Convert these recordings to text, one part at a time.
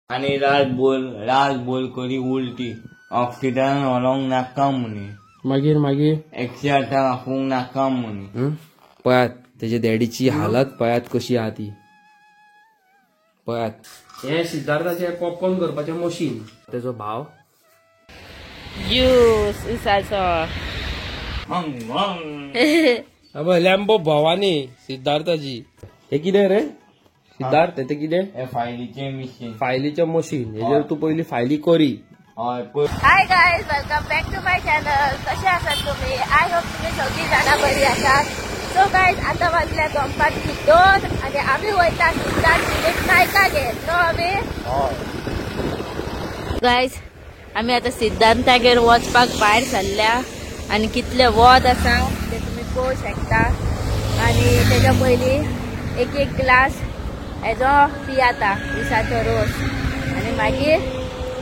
आनी रात बोल करी उलटी हॉस्पिटलान व्हरोंक नाका म्हणी. मागीर मागीर एक्सिडंटाक आपोवंक नाका म्हणी. पळयात तेजे डॅडीची हालत पळयात कशी आहा ती. पळयात हे सिद्धार्थाचे पॉपकॉर्न करपाचें मशीन. तेजो भाव ज्यूस उसाचो. लॅम्बो भवानी सिद्धार्थाची. हे कितें रे सिद्धार्थ? ते कितें? हे फायलीचें मशीन. फायलीचें मशीन. हेजेर तूं पयलीं फायली करी. Hi guys, welcome back to my channel. कशे आसात तुम्ही? I hope तुम्ही सगळी जाणां बरी आसात. सो गायज, आतां वाजल्या दनपारची 2 आनी आमी वयता सिद्धार्थ दिलीप नायकागेर. न्हू आमी गायज, आमी आतां सिद्धांतागेर वचपाक भायर सरल्या आनी कितलें वत आसा तें तुमी पळोवंक शकता. आनी तेज्या पयलीं एक एक ग्लास हेजो पियाता उसाचो रोस आनी मागीर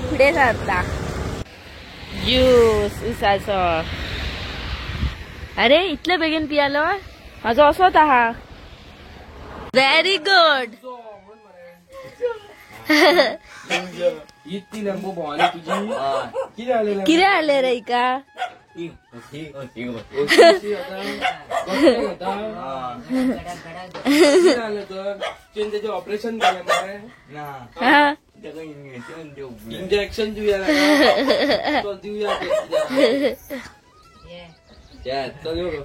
फुडें सरता. ज्यूस उसाचो. अरे इतले बेगीन पियालो? म्हाजो असोच आहा. Very good. कितें जालें रे हिका? ऑपरेशन केलें इंजेक्शन दिवया.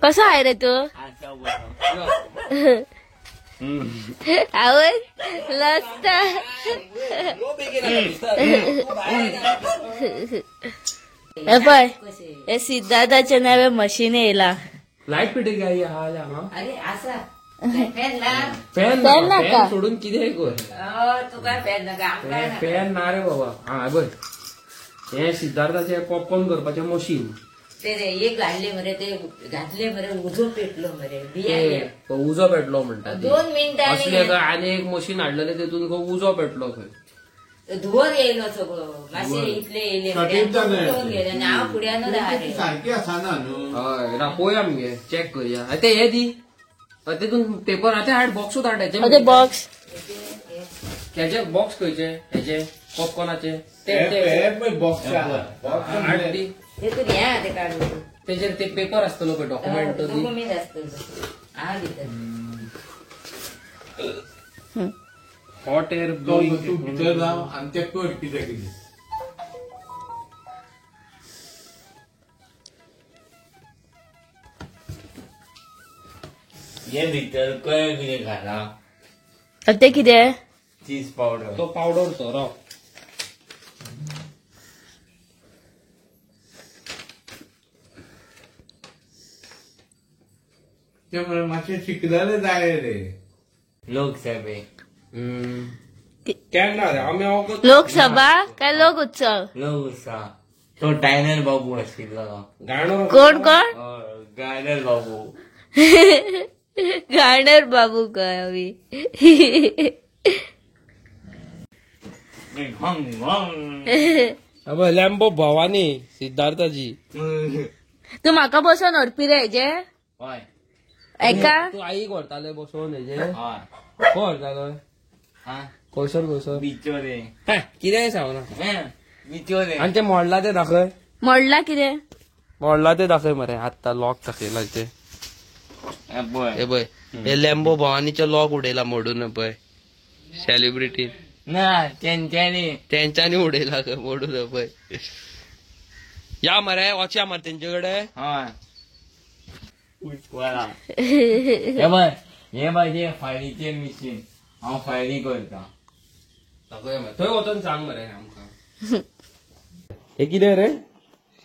कसो आहे रे तू? आवय लसता. हे पळय, हे सिद्धार्थाचे नवे मशीन येयला. लायट फिटींग आहा हांगा. अरे आसा फॅन नाका सोडून कितें कर. तुका फॅन नाका? फॅन ना रे बाबा. हा पळय, हे सिद्धार्थाचे पॉपकॉर्न करपाचें मशीन. ते रे एक घातले मरे, ते घातले मरे, उजो पेटलो मरे. उजो पेटलो म्हणटा 2 मिनटां. असले आनी एक मशीन हाडलेले तेतून उजो पेटलो खंय. धुंवर येयलो सगळो. मातशे इतले येयले गेले. हांव फुड्यानूच आहा रे. हय ना पळोवया मगे, चॅक करया. ते हे दी तेतून पेपर आतां हाड, बॉक्सूच हाड. हेजे बॉक्स हेजे बॉक्स खंयचे? हेजे पॉपकॉर्नाचे तेतून हे आहा ते काडून. तेजेर ते पेपर आसतलो पळय, डॉक्युमेंट. डॉक्युमेंट आसतलो आहा भितर. Hot air blowing. तूं भितर जाव आनी ते कर कितें कितें. हे भितर कळ्ळें कितें घाला? ते कितें? चीज पावडर. तो पावडर तो राव. ते म्हणून मातशें शिकलेलें जाय रे. लोकसभे केन्ना रे आमी? लोकसभा काय लोक उत्सव? लोक उत्सव. तो डायनर बाबू आशिल्लो. कोण कोण? गायनर बाबू. गायनर बाबू काय आमी. लॅम्बो भवानी सिद्धार्थाची. तूं म्हाका बसोवन व्हरपी रे हेजे? हय. एका तूं आईक व्हरताले बसोवन हेजे? खंय व्हरतालो? खंयसर खंयसर? बिचोले. कितेंय सांगना. बिचोले. आनी तें मोडला तें दाखय. मोडला कितें? मोडला तें दाखय मरे. आत्तां लॉक दाखयला तें. हे पळय, हे लॅम्बो भवानीचे लॉक उडयला मोडून पळय. सेलिब्रिटी ना तेंच्यांनी तेंच्यांनी उडयला खंय मोडून पळय. या मरे वचया मरे तेंचे कडेन. हय. हे पळय, हे म्हाजें फायलीचें मशीन. हांव फायली करता. दाखय मरे, थंय वचोन सांग मरे आमकां. हे कितें रे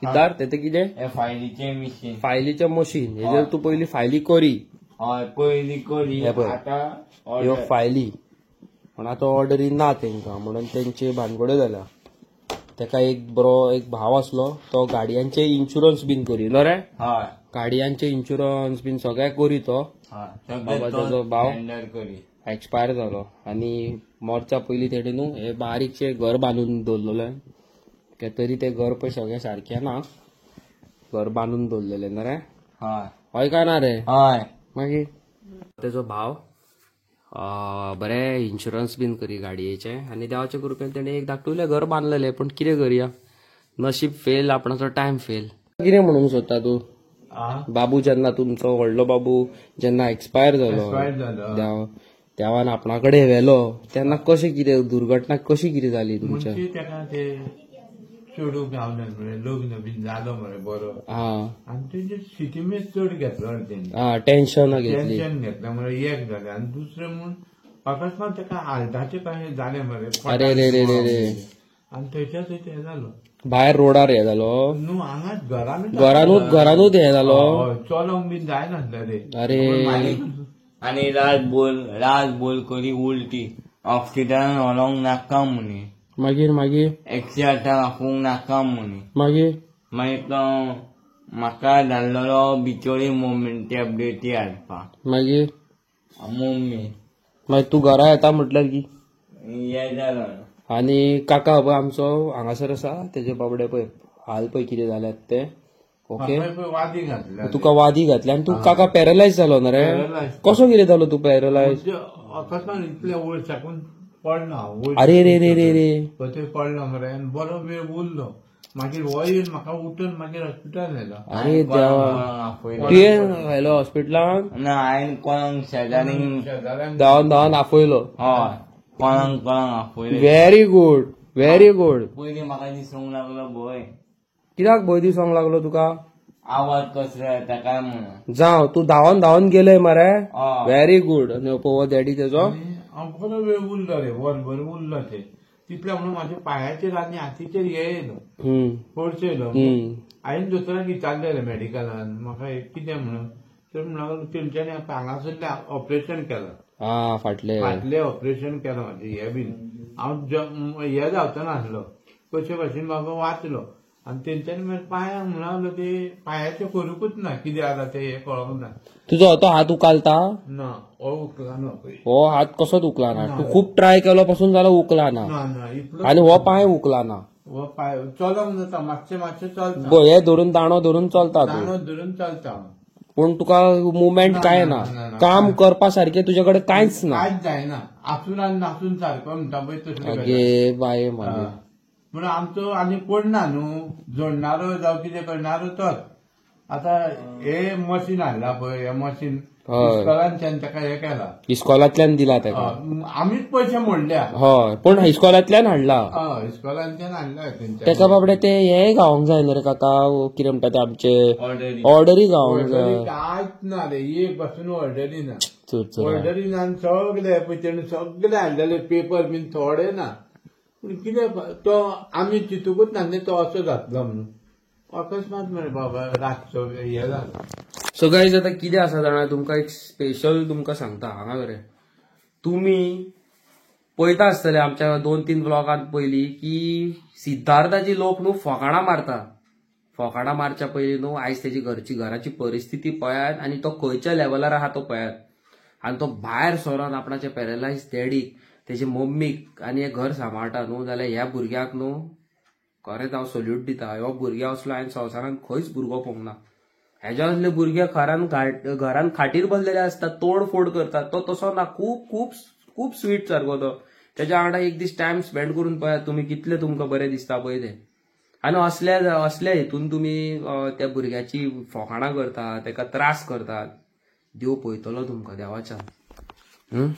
सिद्धार्थ? ते कितें? हे फायलीचें मशीन. फायलीचें मशीन. हेजेर तूं पयलीं फायली करी. हय पयलीं करी. आतां ह्यो फायली पूण आतां ऑर्डरी ना तेंकां म्हणून तेंचे भानगड्यो जाल्या. तेका एक बरो एक भाव आसलो, तो गाडयांचे इन्शुरन्स बीन करी न्हू रे? हय गाडयांचे इन्शुरन्स बीन सगळें करी तो. बाबा तेजो भाव एक्सपायर जालो आनी मोर्चा पयलीं तेणें न्हू हे बारीकशें घर बांदून दवरलेलें. तरी तें घर पळय सगळें सारकें ना, घर बांदून दवरलेलें न्हू रे? हय. हय काय ना रे? हय. मागीर तेजो भाव बरें इन्शुरन्स बीन करी गाडयेचें आनी देवाच्या कृपेन तेणें एक धाकटुलें घर बांदलेलें. पूण कितें करया, नशीब फेल, आपणाचो टायम फेल. कितें म्हणूंक सोदता तूं? बाबू जेन्ना तुमचो व्हडलो बाबू जेन्ना एक्सपायर जालो, देवान आपणा कडेन व्हेलो, तेन्ना कशें कितें दुर्घटना कशी कितें जाली तुमच्या? तेका ते चेडूं गावलें मरे, लग्न बीन जालो मरे बरो. आनी तेजे सिटीमेच चड घेतलो तेणी. टेन्शन घेतली, टेन्शन घेतलें मरे, एक जालें. आनी दुसरें म्हूण अकस्मात तेका हार्टाचें कांय जालें मरे. अरे रे रे रे रे. आनी थंयच्या थंय तें जालो, भायर रोडार हे जालो न्हू, हांगाच घरानूच घरानूच हे जालो, चलोंक बीन जायनासलें रे. अरे आनी रात बोल करी उलटी हॉस्पिटलान व्हरोंक नाका म्हणी. मागीर मागीर 108 आपोवंक नाका म्हणी. मागीर मागीर तो म्हाका धाडलेलो बिचोली मम्मी टॅबलेटी हाडपाक. मागीर मम्मी मागीर तूं घरा येता म्हटल्यार की हे जालो. आनी काका पळय आमचो हांगासर आसा, तेजे बाबडे पळय हाल पळय कितें जाल्यात ते. ओके, वादी घातल्या तुका वादी घातल्या आनी तूं काका पॅरलायज जालो ना रे? कसो कितें जालो तूं पॅरलायज? अकस्मात इतले वयर साकून पडलो. अरे रे रे रे रे, थंय पडलो मरे आनी बरो वेळ उरलो. मागीर हो येवन म्हाका उठून मागीर हॉस्पिटल व्हेलो. अरे देवा, तुवें व्हेलो हॉस्पिटलान? ना, हांवें कोणाक शेजाऱ्यांक धांवन धांवन आपयलो. हय, कोणाक कोणाक आपयलें. Very good, very good. पयलीं म्हाका दिसूंक लागलो भंय. कित्याक भंय दिसूंक लागलो तुका? आवाज कसलो येता काय म्हणून. जावं तूं धांवन धांवन गेलय मरे, व्हेरी गुड. आनी पळय डॅडी तेजो हांव बरो वेळ उरलो रे, वरभर उरलो ते तितले म्हणून म्हाज्या पांयाचेर आनी हातीचेर हे येयलो, फोर्स येयलो. हांवें दोतोराक विचारलें रे मेडिकलान म्हाका कितें म्हणून, तर म्हणून तेंच्यांनी हांगासरलें ऑपरेशन केलां. फाटलें फाटलें ऑपरेशन केलां म्हाजें हें बीन. हांव हे जावचो नासलो, कशे भाशेन बाबा वाचलो. आनी तेंच्यांनी मागीर पांयांक म्हणून ते पांयाचें करूंकूच ना, कितें जालां तें हें कळोंक ना. तुजो तो हात उखलता ना? हो उखलना, हो हात कसोच उखलना. तूं खूब ट्राय केलो पसून जाल्यार उखलना. आनी हो पांय उखलना, हो पांय चलोंक जाता, मातशें मातशें चलता. हे धरून दांडो धरून चलता तूं, दांडो धरून चलता, पूण तुका मुवमेंट कांय ना, काम करपा सारकें तुजे कडेन कांयच ना, कांयच जायना. आसून आनी नासून सारको म्हणटा पळय तसलें. अगे बाये, मागीर म्हणून आमचो आनी कोण ना न्हू जोडणारो जावं कितें करणारो तोच. आतां हे मशीन हाडला पळय, हे मशीन इस्कॉलांतल्यान ताका हे केला, इस्कॉलांतल्यान दिला ताका, आमीच पयशे मोडल्या. हय, पूण इस्कॉलांतल्यान हाडला. हय, इस्कॉलांतल्यान हाडला ताका. बाबडे ते हे गावोंक जाय न्हू रे काका, कितें म्हणटा ते आमचे ऑर्डरी गावोंक जाय. कांयच ना रे, एक पासून ऑर्डरी ना, ऑर्डरी ना. सगळे पळय तेणी सगळे हाडलेले पेपर बीन थोडे ना, पूण कितें तो आमी चिंतूकूच ना न्ही तो असो जातलो म्हणून. अकस्मात मरे बाबा रातचो हे जालो. सो गायज, आतां कितें आसा जाणा, तुमकां एक स्पेशल तुमकां सांगता हांगा रे. तुमी पळयता आसतले आमच्या 2-3 ब्लॉगांत पयलीं की सिद्धार्थाची लोक न्हू फकाणां मारता. फकाणां मारच्या पयलीं न्हू आयज तेजी घराची परिस्थिती पळयात आनी तो खंयच्या लेवलार आहा तो पळयात. आनी तो भायर सरोन आपणाचे पॅरलायज डॅडीक, तेजे मम्मीक आनी हें घर सांबाळटा न्हू, जाल्यार ह्या भुरग्याक न्हू खरेंच हांव सल्यूट दिता. हो भुरग्या असलो हांवें संवसारांत खंयच भुरगो पळोवंक ना. हेज्या असले भुरगे घरान खाटीर बसलेले आसता, तोडफोड करतात. तो तसो ना, खूब खूब खूब स्वीट सारको तो. तेज्या वांगडा एक दीस टायम स्पेंड करून पळयात तुमी, कितले तुमकां बरें दिसता पळय तें. आनी असल्या असल्या हितून तुमी त्या भुरग्याची फकाणां करतात, तेका त्रास करतात. देव पळयतलो तुमकां देवाच्यान.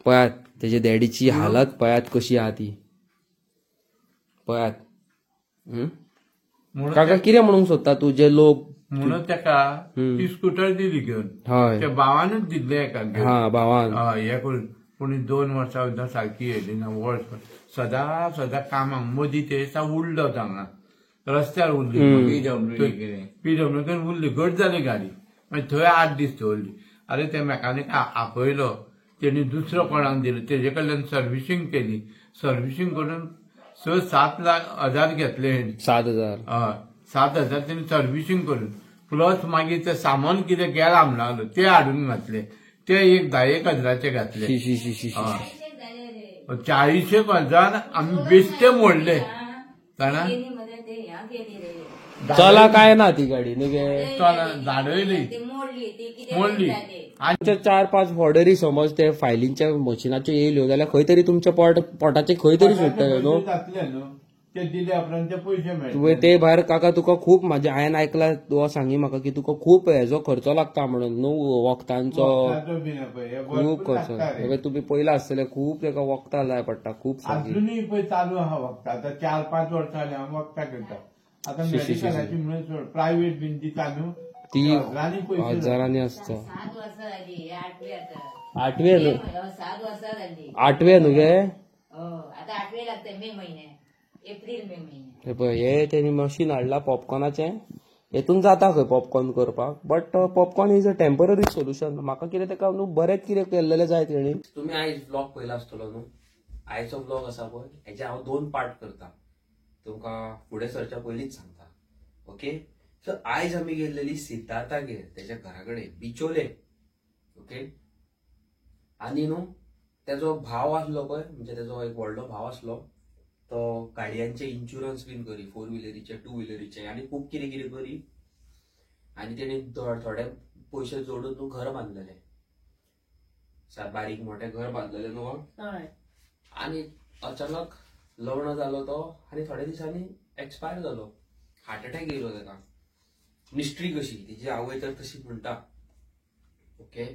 पळयात तेजे डॅडीची हालत पळयात कशी आहा ती पळयात. काका कितें म्हणूंक सोदता तूं जे लोक म्हणून ताका ती स्कुटर दिली घेवन, हय त्या भावानूच दिल्ले एका घेवन. हा भावान हय हे करून. पूण 2 वर्सां सुद्दां सारकी येयली ना, वर्स सदां सदां कामाक मदीं ते दिसा उरलो हांगा रस्त्यार उरली, पीडब्ल्यू कडेन उरली, घट जाली गाडी. मागीर थंय 8 दीस दवरली. अरे त्या मेकानिका आपयलो, तेणी दुसरो कोणाक दिलो, तेजे कडल्यान सर्विसींग केली. सर्विसींग करून 6-7 लाख हजार घेतले. 7,000 हय, 7,000 तेणी सर्विसींग करून, प्लस मागीर ते सामान कितें गेलां म्हणलो ते हाडून घातले, ते एक 10-1 हजाराचे घातले. 40,000 आमी बेश्टे मोडले. जाणा चला काय ना ती गाडी न्हू गे धाडयली मोडली. आमच्या 4-5 ऑर्डरी समज ते फायलींच्या मशिनाच्यो येयल्यो जाल्यार खंय तरी तुमच्या पोटाचे खंय तरी सुट्टले न्हू. ते दिले उपरांत ते पयशे मेळटा. तुवें ते भायर काका तुका खूब म्हाजे हांवें आयकला तुका सांगी म्हाका की तुका खूब हेजो खर्चो लागता म्हणून न्हू, वखदांचो खूब खर्चो. तुमी पयला आसतले खूब तेका वखदां जाय पडटा खूब. अजूनय पळय चालू आहा वखदां, आतां 4-5 वर्सां जालीं हांव वखदां करता. आतां मेडिकलाची म्हणून सोड, प्रायव्हेट बीन दिता न्हू ती हजारांनी आसता. 7 वर्सां जाली, आठवे न्हू, आठवे न्हू गे आतां आठवे लागता मे महिन्यात, एप्रिल मे महिन्यात. पळय हे तेणी मशीन हाडला पॉपकॉर्नाचें, हेतून जाता खंय पॉपकॉर्न करपाक, but popcorn is a temporary solution. म्हाका कितें तेका न्हू बरेंच कितें केल्लेलें जाय तेणी. तुमी आयज व्लॉग पळयला आसतलो न्हू, आयचो व्लॉग आसा पळय हेजे हांव 2 पार्ट करता, तुमकां फुडें सरच्या पयलींच सांगता. ओके, सो आयज आमी गेल्लेली सिद्धार्थागेर, तेच्या घरा कडेन बिचोले. ओके, आनी न्हू तेजो भाव आसलो पळय, म्हणजे तेजो एक व्हडलो भाव आसलो, तो गाडयांचे इन्शुरन्स बीन करी, 4 व्हिलरीचे 2 व्हिलरीचे आनी खूब कितें कितें करी. आनी तेणी थोडे पयशे जोडून न्हू घर बांदलेले, बारीक मोठें घर बांदलेलें न्हू. आनी अचानक लग्न जालो तो आनी थोड्या दिसांनी एक्सपायर जालो, हार्ट अटॅक येयलो तेका. मिस्ट्री कशी तिची आवय तर तशी म्हणटा. ओके,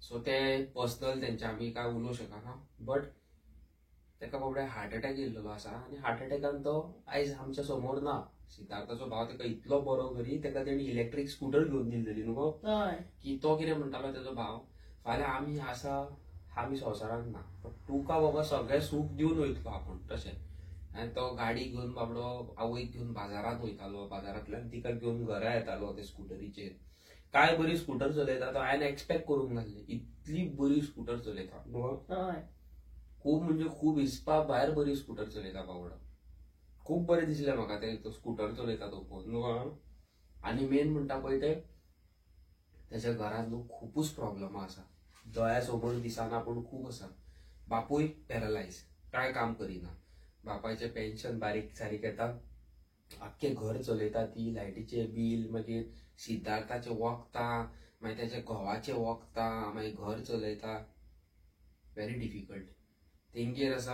सो ते पर्सनल तेंच्या आमी काय उलोवंक शकना, बट तेका बाबड्या हार्ट अटॅक येयल्लो आसा आनी हार्ट अटॅकान तो आयज आमच्या समोर ना. सिद्धार्थाचो भाव तेका इतलो बरो करी, तेका तेणी इलेक्ट्रीक स्कूटर घेवन दिल्लेली न्हू गो, की तो कितें म्हणटालो तेजो भाव, फाल्यां आमी आसा आमी संवसारांत ना, पण तुका बाबा सगळें सूख दिवन वयतलो आपूण तशें. आनी तो गाडी घेवन बाबडो आवयक घेवन बाजारांत वयतालो, बाजारांतल्यान तिका घेवन घरा येतालो ते स्कुटरीचेर. काय बरी स्कूटर चलयता तो, हांवें एक्सपेक्ट करूंक नासलें इतली बरी स्कूटर चलयता. खूब म्हणजे खूब हिसपा भायर बरी स्कूटर चलयता बाबडो, खूब बरें दिसलें म्हाका ते तो स्कूटर चलयता तो पळोवन. आनी मेन म्हणटा पळय ते तेच्या घरांत न्हू खुबूच प्रॉब्लमां आसा, दोळ्या समोर दिसना पूण खूब आसा. बापूय पॅरलायज, कांय काम करिना, बापायचें पेन्शन बारीक सारीक येता, आख्खें घर चलयता ती, लायटीचें बील, मागीर सिद्धार्थाचें वखदां, मागीर तेच्या घोवाचें वखदां, मागीर घर चलयता. Very difficult. तेंगेर आसा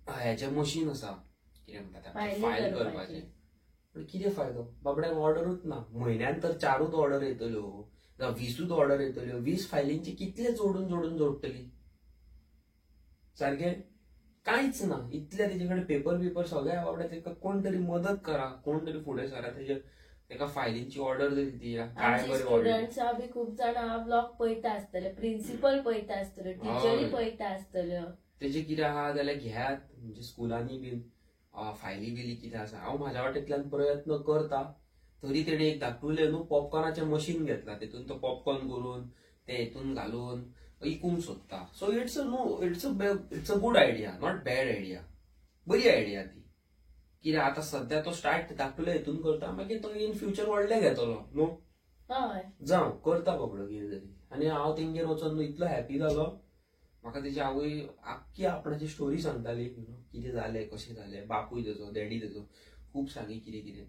हेचें मशीन आसा, कितें म्हणटा तें फायल करपाचें, पूण कितें फायदो, बाबड्याक ऑर्डरूच ना. म्हयन्यान तर 4 ऑर्डर येतल्यो, जावं 20 ऑर्डर येतल्यो, 20 फायलींची कितले जोडून जोडून जोडटली, सारकें कांयच ना. इतले तेजे कडेन पेपर बिपर सगळे बाबड्या, तेका कोण तरी मदत करा, कोण तरी फुडें सरा तेजे, तेका फायलींची ऑर्डर दिली ती. काय बरी स्टुडंट्सा बी खूब जाणां ब्लॉग पळयता आसतले, प्रिन्सिपल पळयता आसतले, टिचरी पळयता आसतल्यो. तेजे कितें आहा जाल्यार घेयात, म्हणजे स्कुलांनी बीन फायली बिली कितें आसा. हांव म्हाज्या वाटेंतल्यान प्रयत्न करता, तरी तेणें एक धाकटुलें न्हू पॉपकॉर्नाचें मशीन घेतलां, तेतून तो पॉपकॉर्न करून ते हेतून घालून इकूंक सोदता. So it's a no, it's a good idea, not bad idea, बरी आयडिया ती. कित्याक आतां सद्या तो स्टार्ट धाकटुले हेतून करता, मागीर तो इन फ्युचर व्हडलें घेतलो न्हू, जावं करता बाबडो कितें तरी. आनी हांव तेंगेर वचोन न्हू इतलो हॅपी जालो, म्हाका तेजी आवय आख्खी आपणाची स्टोरी सांगताली, कितें जालें कशें जालें, बापूय तेजो, डॅडी तेजो, खूब सांगी कितें कितें.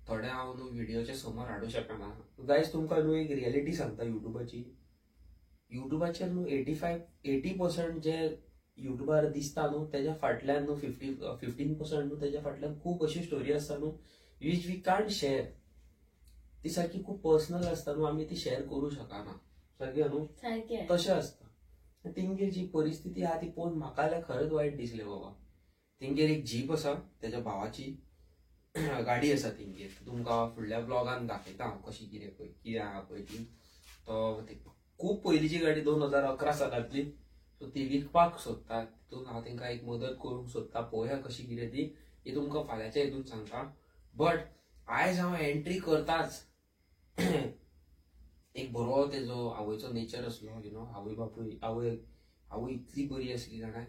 थोडे हांव न्हू व्हिडियोच्या समोर हाडूंक शकना. गायज तुमकां न्हू एक रियलिटी सांगता युट्यूबाची. युट्यूबाचेर न्हू 80% जे युट्यूबार दिसता न्हू तेज्या फाटल्यान न्हू 15% न्हू तेज्या फाटल्यान खूब अशी स्टोरी आसता न्हू which we can't share. ती सारकी खूब पर्सनल आसता न्हू, आमी ती शेअर करूं शकना, सारकें न्हू, तशें आसता. तेंगेर जी परिस्थिती आहा ती पळोवन म्हाका जाल्यार खरेंच वायट दिसलें बाबा. तेंगेर एक जीप आसा, तेज्या भावाची गाडी आसा तेंगेर, तुमकां फुडल्या ब्लॉगान दाखयता हांव कशी कितें पळय कितें आहा पळय ती. तो खूब पयलींची गाडी 2011 सालांतली, सो ती विकपाक सोदता, तितून हांव तेंकां एक मदत करूंक सोदता, पळोवया कशी कितें ती, ही तुमकां फाल्यांच्या हितून सांगता. बट आयज हांव एंट्री करताच एक बरो तेजो आवयचो नेचर आसलो, you know, आवय बापूय, आवय आवय इतली बरी आसली जाणा,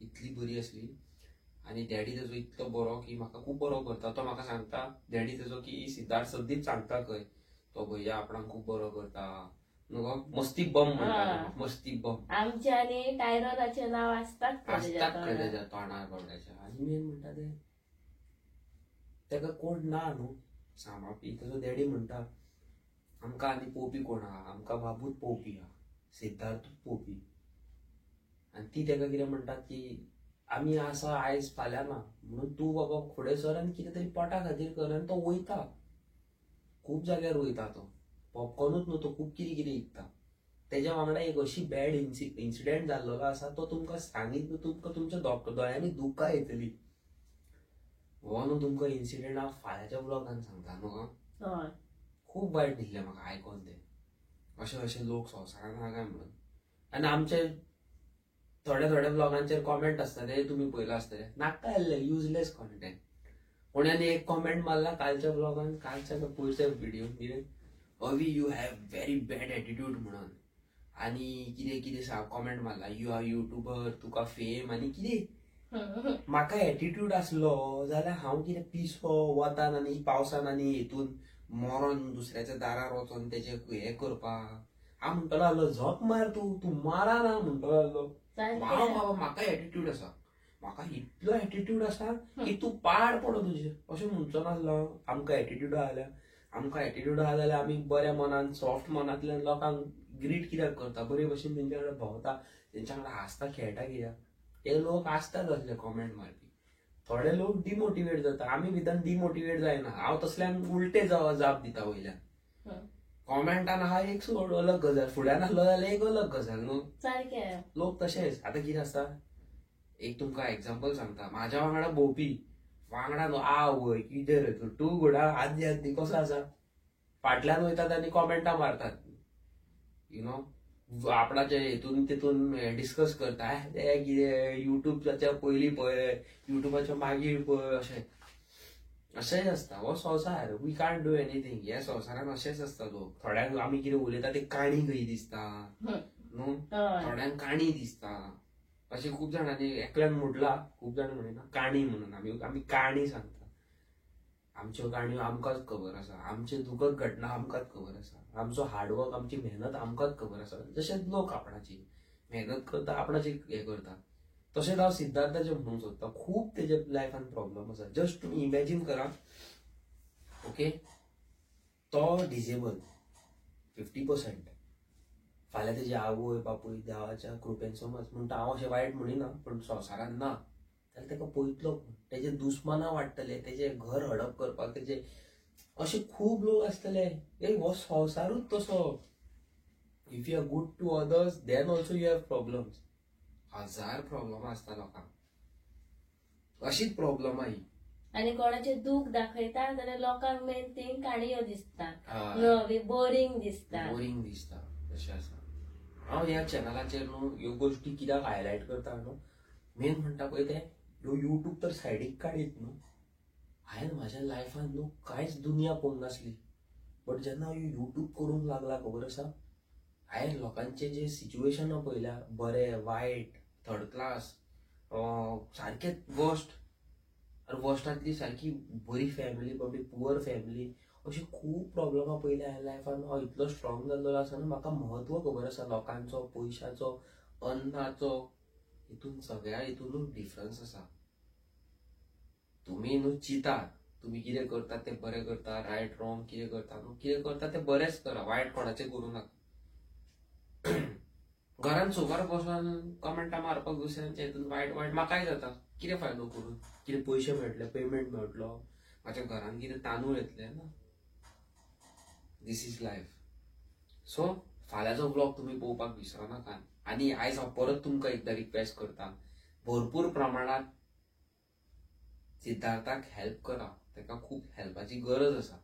इतली बरी आसली. आनी डॅडी तेजो इतलो बरो की म्हाका खूब बरो करता. तो म्हाका सांगता डॅडी तेजो की सिद्धार्थ सदींच सांगता खंय तो भैया आपणाक खूब बरो करता न्हू, मस्ती बम म्हणटा, मस्ती बम. आमच्या आनी टायरनाचें नांव आसतात आसतात खंय तेज्या तोंडार बाबड्याच्या. आनी मेन म्हणटा ते ताका कोण ना न्हू सांबाळपी. ताजो डॅडी म्हणटा आमकां आनी पोवपी कोण आहा, आमकां बाबूच पोवपी आहा, सिद्धार्थूच पोवपी. आनी ती ताका कितें म्हणटा की आमी आसा आयज फाल्यां ना, म्हणून तूं बाबा फुडें सर आनी कितें तरी पोटा खातीर कर. आनी तो वयता, खूब जाग्यार वयता, तो पॉपकॉर्नूच न्हू, तो खूब कितें कितें विकता. तेज्या वांगडा एक अशी बॅड इन्सिडेंट जाल्लो आसा, तो तुमकां सांगीत तुमकां तुमच्या दोळ्यांनी दुकां येतली. हो न्हू तुमकां इन्सिडेंट हांव फाल्यांच्या ब्लॉगान सांगता न्हू. खूब वायट दिसलें म्हाका आयकोन तें, अशे अशे लोक संवसारान आहा काय म्हणून. आनी आमचे थोड्या थोड्या ब्लॉगांचेर कॉमेंट आसता ते तुमी पळयला आसतले, नाका आसले युजलेस कॉन्टेंट. कोणाने एक कॉमेंट मारला कालच्या ब्लॉगान, कालच्या पयरच्या व्हिडिओ कितें, Avi you have very bad attitude म्हणून, आनी कितें कितें कॉमेंट मारला, you are YouTuber, तुका फेम आनी कितें. म्हाका एटिट्यूड आसलो जाल्यार हांव कितें पिसो वतान आनी पावसान आनी हितून मरोन दुसऱ्याच्या दारार वचोन तेजे हें करपाक. हांव म्हणटलो आसलो झक मार तूं, तूं मारा ना म्हणटलो आसलो. हांव बाबा म्हाका एटिट्यूड आसा, म्हाका इतलो एटिट्यूड आसा की तूं पाड पडो तुजें, अशें म्हणचो नासलो. आमकां एटिट्यूड आहा जाल्यार, आमकां एटिट्यूड आहा जाल्यार आमी बऱ्या मनान सॉफ्ट मनांतल्यान लोकांक ग्रीट कित्याक करता, बरे भशेन तेंच्या कडेन भोंवता, तेंच्या वांगडा हांसता खेळटा कित्याक. हे लोक आसतात असले कॉमेंट मारपी. थोडे लोक डिमोटिवेट जाता, आमी भितर डिमोटिवेट जायना. हांव तसल्यान उलटे जाप दिता वयल्यान. कॉमेंटान आहा एक सोड अलग गजाल, फुड्यान आसलो जाल्यार एक अलग गजाल न्हू. लोक तशेंच. आतां कितें आसता, एक तुमकां एग्जाम्पल सांगता, म्हाज्या वांगडा भोंवपी वांगडा न्हू आवय कितें रे तूं घोडा आदी आदी कसो आसा, फाटल्यान वयतात आनी कॉमेंटां मारतात, you know, आपणाचे हेतून तितून डिस्कस करता, ते कितें युट्यूबाच्या पयलीं पळय, युट्यूबाच्या मागीर पळय, अशें अशेंच आसता. हो संवसार, we can't do anything. ह्या संवसारान अशेंच आसता लोक. थोड्यांक आमी कितें उलयता ते काणी खंय दिसता न्हू, थोड्यांक काणी दिसता. अशें खूब जाणांनी एकल्यान म्हटला, खूब जाण म्हणिना काणी म्हणून, आमी आमी काणी सांगता. आमच्यो काणयो आमकांच खबर आसा, आमचे दुखद घटना आमकांच खबर आसा, आमचो हार्डवर्क, आमची मेहनत आमकांच खबर आसा. जशेंच लोक आपणाची मेहनत करता, आपणाची हें करता, तशेंच हांव सिद्धार्थाचें म्हणूंक सोदता. खूब तेजे लायफान प्रॉब्लम आसा. जस्ट तुमी इमॅजीन करा, ओके, तो डिजेबल 50%, फाल्यां तेजी आवय बापूय देवाच्या कृपेन समज म्हणटा, हांव अशें वायट म्हणिना पूण संवसारान ना जाल्यार ताका पळयतलो कोण, तेजे दुस्माना वाडटले, तेजे घर हडप करपाक तेजे अशे खूब लोक आसतले. हो संवसारूच तसो. If you are good to others then also you have problems. हजार प्रॉब्लम आसता लोकांक, अशीच प्रॉब्लम ही. आनी कोणाचे दुःख दाखयता जाल्यार लोकांक मेन थिंग काणयो दिसता, बोरींग दिसता, बोरींग दिसता. तशें आसा. हांव ह्या चॅनलाचेर न्हू ह्यो गोश्टी कित्याक हायलायट करता न्हू, मेन म्हणटा पळय ते ह्यो युट्यूब तर सायडीक काडीत न्हू. हांवें म्हाज्या लायफान न्हू कांयच दुनिया पळोवंक नासली, बट जेन्ना हांव युट्यूब करूंक लागला खबर आसा, हांवें लोकांचे जे सिच्युएशनां पळयल्या, बरे वायट, थर्ड क्लास, सारकें वर्स्ट, वर्स्टांतली सारकी बरी फॅमिली, बरी पुअर फॅमिली, अशी खूब प्रॉब्लमां पळयल्या हांवें लायफान. हांव इतलो स्ट्रॉंग जाल्लो आसा न्हू, म्हाका म्हत्व खबर आसा लोकांचो, पयशाचो, अन्नाचो, हितून सगळ्या हितूनूच डिफरन्स आसा. तुमी न्हू चिंतात तुमी कितें करतात तें बरें करता, रायट रॉंग कितें करता न्हू, कितें करता तें बरेंच करा, वायट कोणाचें करूं नाका. घरान सोफार बसून कमेंटां मारपाक दुसऱ्यांच्या हितून वायट वायट म्हाकाय जाता, कितें फायदो करून, कितें पयशे मेळटले, पेमेंट मेळटलो, म्हाज्या घरान कितें तांदूळ येतले ना. This is life. सो फाल्यांचो ब्लॉग तुमी पळोवपाक विसरो नाका. आनी आयज हांव परत तुमकां एकदां रिक्वेस्ट करता, भरपूर प्रमाणांत सिद्धार्थाक हेल्प करा, ताका खूब हेल्पाची गरज आसा.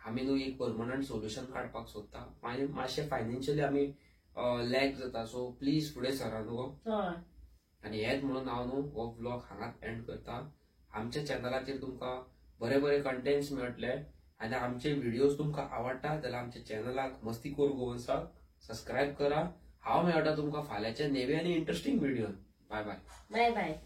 आमी न्हू एक परमनंट सोल्युशन काडपाक सोदता, मागीर मातशें फायनान्शियली आमी लॅक जाता, सो प्लीज फुडें सरा न्हू. आनी हेच म्हणून हांव न्हू हो व्लॉग हांगाच एंड करता. आमच्या चॅनलाचेर तुमकां बरे बरे कंटेंट्स मेळटले आनी आमचे व्हिडियोज तुमकां आवडटा जाल्यार आमच्या चॅनलाक मस्ती कोर गोवन्साक सबस्क्रायब करा. हांव मेळटा तुमकां फाल्यांच्या नवे आनी इंट्रस्टींग व्हिडियोन. बाय बाय. बाय बाय.